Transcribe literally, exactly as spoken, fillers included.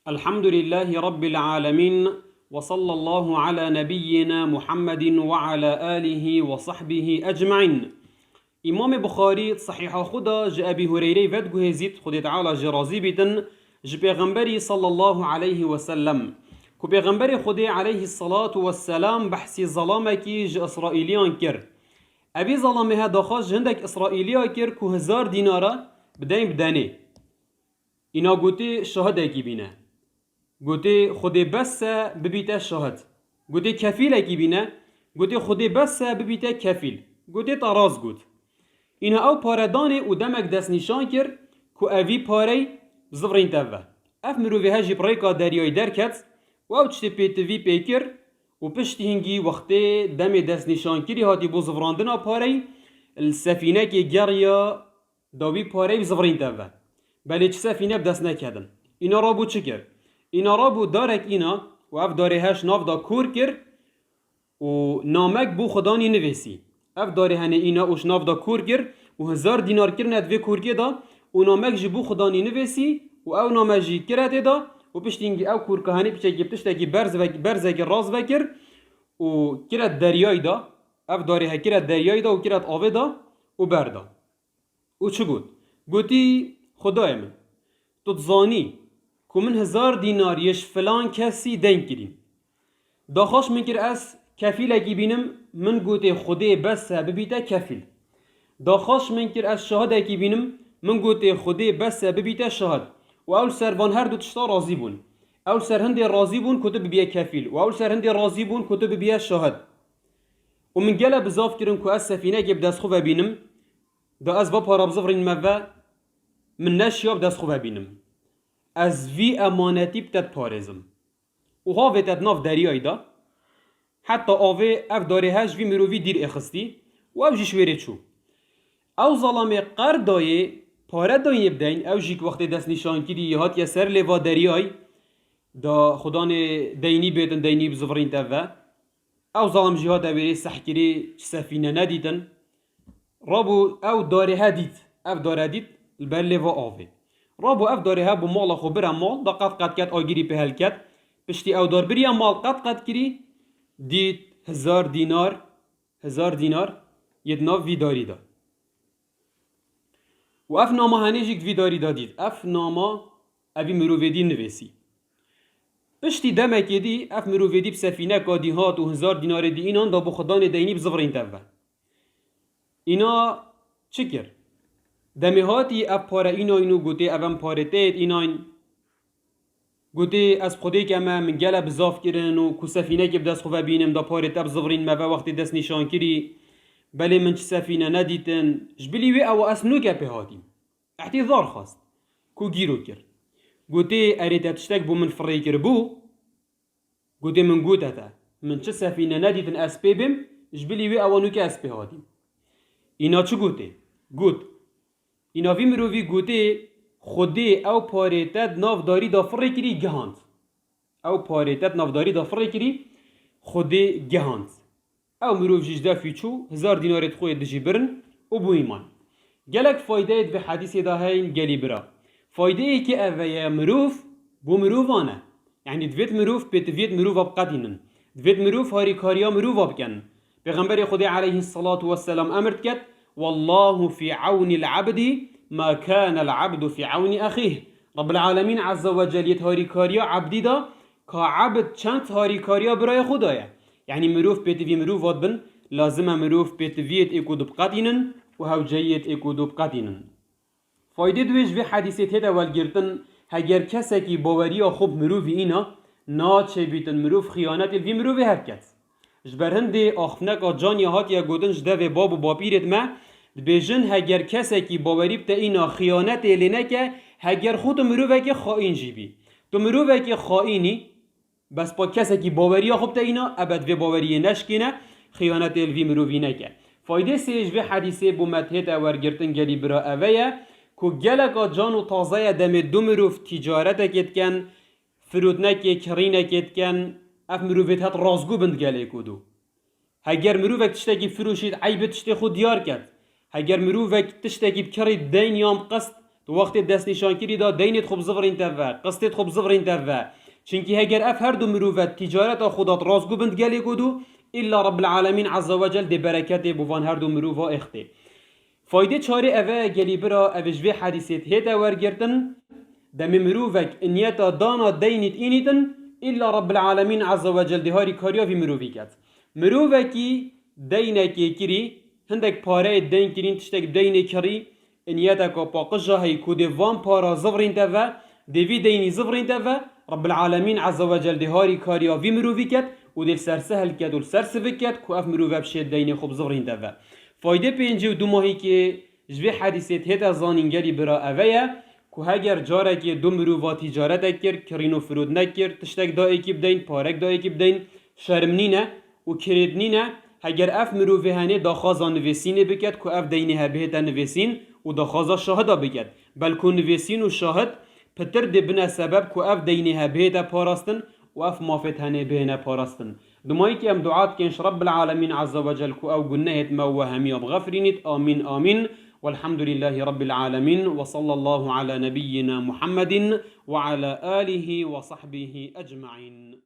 Elhamdülillahi Rabbil alemin ve sallallahu ala nebiyyina Muhammedin ve ala alihi ve sahbihi ecmain. Îmamê Buxarî di Sehîha xwe de ji Ebî Hureyreyê vediguhêzît, Xwedê Teala jê razî bîtin, ji Pêxemberî sallallahu aleyhi ve sellem, ku Pêxemberê Xwedê aleyhissalatu vesselam behsî zelamekî ji Îsraîliyan kir. Evî zelamê he daxwaz ji hindek Îsraîliya kir ku hezar dînara bi deyn bidenê. Îna gotê şahidekî bîne. Gotê Xwedê bes e bibîte şahid. Gotê kefîlekî bîne. Gotê Xwedê bes e bibîte kefîl. Gotê te rast got. Îna ew pare danê û demek destnîşan kir ku evî parey zivrînte ve. Ev mirovê he jî bi rêka deryayî derket û ew tiştê pêtivî pê kir û piştî hingî wextê demê destnîşankirî hatî bo zivrandina parey, li sefînekê geriya da wî parey bi zivrînte ve. Belê çi sefîne bi dest neketin. Îna rabû çi kir? Îna rabû darek îna û ev darê he ji nav da kor kir û namek bo Xudanî nivêsî. Ev darê henê îna û ji nav da kor kir û hezar dînar kirine di vê korkê de û namek jî bo Xudanî nivêsî û ew name jî kire tê de û piştî hingî ew korka henê piçekî bi tiştekî berz ve-, berzekî rast vekir û kire deryayî de. Ev darê he kire deryayî de û kire avê de û berda. Û çi got? Gotî, Xwedayê min, tu dizanî ku min hezar dînar yê ji filan kesî deyn kirî. Daxwaz min kir ez kefîlekî bînim, min gotê Xwedê bes e bibîte kefîl. Daxwaz min kir ez şahidekî bînim, min gotê Xwedê bes e bibîte şahid. Û ew li ser van her du tişta razî bûn. Ew li ser hindê razî bûn ku tu bibiye kefîl û ew li ser hindê razî bûn ku tu bibiye şahid. Û min gele bizav kirin ku ez sefînekê bi dest xwe ve bînim, da ez va para bizivirînime ve, min neşiya bi dest xwe ve bînim. Ez vî emanetî bi te diparêzim. Û havê te di nav deryayî de, heta avê ev darê he ji vî mirovî dîr êxistî û ew jî ji wêrê çû. Ew zalamê qer dayê, pare dayê bi deyn, ew jî ki wextê destnîşankirî hatiye ser lêva deryayî, da xudanê deynî bêtin, deynî bizivirînte ve. Ew zalim jî hate wêrê sehkirî, çi sefîne nedîtin. Rabû ew darê he dît. Ev dare dît, li ber lêva avê. Rabû ev darê he bû mala xwe bire mal, da qet qet ket agirî pê helket. Piştî ew dar biriye mal qet qet kirî, dît hezar dînar, hezar dînar yê di nav vî darî de. Û ev nama henê jî di vî darî de dît. Ev nama evî mirovê dî nivêsî. Piştî demekê dî ev mirovê dî bi sefîneka dî hat û hezar dînarê dî înan da bo xudanê deynî bizivirînte ve. Îna çi kir? Demê hatî ev pare înayn û gotê ev em parê te yêt înayn. Gotê ez xwedê ke me min gele bizav kirin û ku sefînekê bi dest xwe ve bînim da parê te bizivirînme ve wextê destnîşan kirî. Belê min çi sefîne nedîtin. Ji bilî wê ewa ez nûke pê hatîm. Îhtîzar xwest. Ku gîro kir. Gotê erê te tiştek bo min firê kiribû? Gotê min gote te. Min çi sefîne nedîtin ez pê bêm, ji bilî wê ewa nûke ez pê hatîm. Îna çi gotê? Got. Îna vî mirovî gotê, Xwedê ew parê te di nav darî de firê kirî gihand. Ew parê te di nav darî de firê kirî, Xwedê gihand. Ew mirov jî ji defî çû, hezar dînarê di xwe yê dijî birin û bû îman. Gelek faydeyê di vê hedîsê de heyn gelî bira. Faydeyekî ev e ye mirov bo mirovan e. Yanî divêt mirov pêtiviyêt mirova biqetînin. Divêt mirov harîkariya mirova bikin. Pêxemberê Xwedê aleyhisselatu vesselam emir diket, "Wallahu fî ewnîl ebdî ma kânel ebdu fî ewnî exîh." Rabbil Alemîn Azze ve Cel yêt harîkariya ebdî de, ka ebd çend harîkariya birayê xwe daye. Yanî mirov pêtivî mirov vat bin, lazim e mirov pêtiviyêt ê ku du biqetînin û hewceyiyêt ê ku du biqetînin. Faydê divê ji vê hedîsê tê de welgirtin, heger kesekî baweriya xwe bi mirovî îna, naçe bîtin mirov xiyanetê li vî mirovê herket. Ji ber hindê axifneka can ya hatiye gotin ji devê bab û bapîrêt me, dibêjin heger kesekî bawerî bi te îna xiyanetê lê neke, heger xwe tu mirovekê xaîn jî bî. Tu mirovekê xaîn î, bes pa kesekî baweriya xwe bi te îna, ebed vê baweriyê neşkêne, xiyanetê li vî mirovî neke. Faydê sê ji vê hedîsê bo me tê de wergirtin gelî bira eve ye ku geleka can û taze ye demê du mirov tîcaretekê dikin, firûtnekê, kirînekê dikin, ev mirovêt het rastgo bin di gelê ku du. Heger mirovek tiştekî firoşît, eybi tiştê xwe diyar ket. Heger mirovek tiştekî bi kirî deyn yan bi qist, Tu wextê destnîşankirî da deynêt xwe bizivirîn te ve, qistêt xwe bizivirîn te ve. Çimkî heger ev her du mirovet tîcareta xwe dat rastgo bin di gelê ku du, îlla Rabbil Alemîn Azze ve Cel dê bereketê bo van her du mirova êxtê. Faydê çarê eve ye gelî bira, ev ji vê hedîsê hête wergirtin, demê mirovek niyeta dana deynît înîtin, îlla Rabbil Alemîn Azze ve Cel dê harîkariya vî mirovî ket. Mirovekî deynekê kirî, hindek pareyê deyn kirîn, tiştek deynê kirî, niyeteka paqija heyî ku dê van para zivirîn te ve, dê vî deynî zivirîn te ve, Rabbil Alemîn Azze ve Cel dê harîkariya vî mirovî ket û dê li ser sehil ket û li ser sivik ket ku ev mirove bişê deynê xwe bizivirîn te ve. Faydê pêncî û dumahîkê ji vê hedîsê hête zanîn gelî bira eve ye ku heger carekê du mirova tîcaretek kir, kirîn û firod nekir, tiştek da êkî bideyn, parek da êkî bideyn, şerm nîne û kirêt nîne, heger ev mirovê henê daxwaza nivîsînê biket ku ev deynê hebihête nivîsîn û daxwaza şahida biket. Belku nivîsîn û şahid pitir dê bine sebeb ku ev deynê hebihête parastin û ev mafêt henê bihêne parastin. Dumayî ki em dua dikin ji Rabbil Alemîn Azze ve Cel ku ew gunehêt me û we hemiya bixefirînît. Amîn, amîn. Welhamdulillahî Rabbil Alemîn. Ve sallallahu ala nebiyyina Muhammedin ve ala alihi ve sahbihi ecmaîn.